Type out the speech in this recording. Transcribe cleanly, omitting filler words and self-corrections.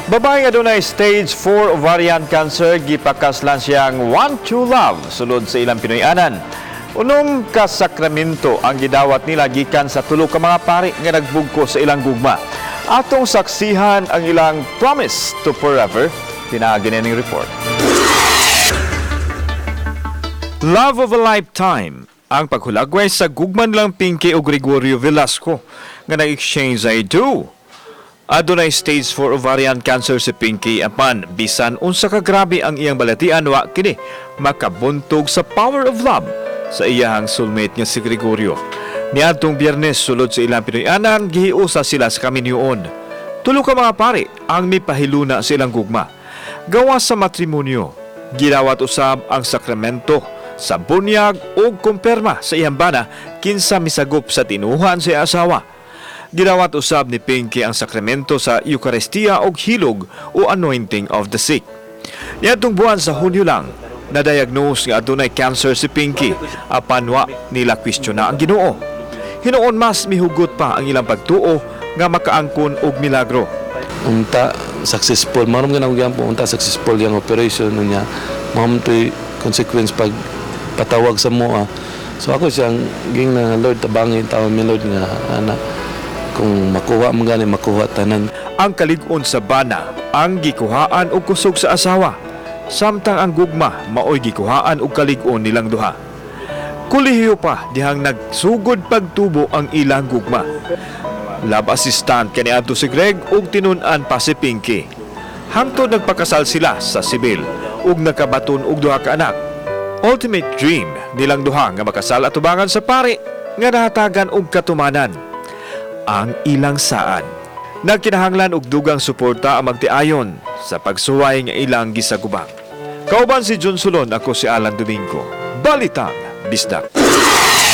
Babae nga dunay stage 4 ovarian cancer, gipakaslan siyang One True Love sulod sa ilang Pinoy-anan. Unom ka sakramento ang gidawat nila gikan sa tulo ka mga pari nga nagbugko sa ilang gugma. Atong saksihan ang ilang promise to forever pinaagi ning report. Love of a lifetime ang paghulagway sa gugma nilang Pinky o Gregorio Velasco nga nag-exchange "I do." Adunay stage 4 ovarian cancer si Pinky, apan bisan unsa ka grabe ang iyang balatian, wa kini makabuntog sa power of love sa iyahang soulmate nga si Gregorio. Niadtong Biyernes, sulod sa ilang Pinoy-anan, gihiusa sila sa kaminyoon. Tulo ka mga pari ang mipahiluna sa ilang gugma. Gawas sa matrimonyo, gidawat usab ang sakramento sa bunyag ug kumpirma sa iyang bana kinsa misagop sa tinuhan sa iyang asawa. Gidawat usab ni Pinky ang sakramento sa Eucharistia og hilog o anointing of the sick. Niadtong buwan sa Hunyo lang, na-diagnose nga adunay cancer si Pinky, apan wa nila kwestiyon ang Ginoo. Hinuon mas mihugot pa ang ilang pagtuo nga makaangkon og milagro. Unta successful marom nga nang po, unta successful yung operation niya, mao to'y consequence pag patawag sa moa. So ako siyang ging na, "Lord, tabangi taon mi, Lord," nga ana, kung makuha mo gani, makuha tanan. Ang kalig-on sa bana ang gikuhaan og kusog sa asawa, samtang ang gugma maoy gikuhaan og kalig-on nilang duha. Kolehiyo pa dihang nagsugod pagtubo ang ilang gugma. Lab assistant kaniadto si Greg ug tinun-an pa si Pinky. Hangtod nagpakasal sila sa sibil ug nakabaton og duha ka anak. Ultimate dream nilang duha nga makasal atubangan sa pari nga nahatagan og katumanan ang ilang saad. Nagkinahanglan og dugang suporta ang magtiayon sa pagsuway nga ilang gisagubang. Kauban si John Solon, ako si Alan Domingo. Balitang Bisdak.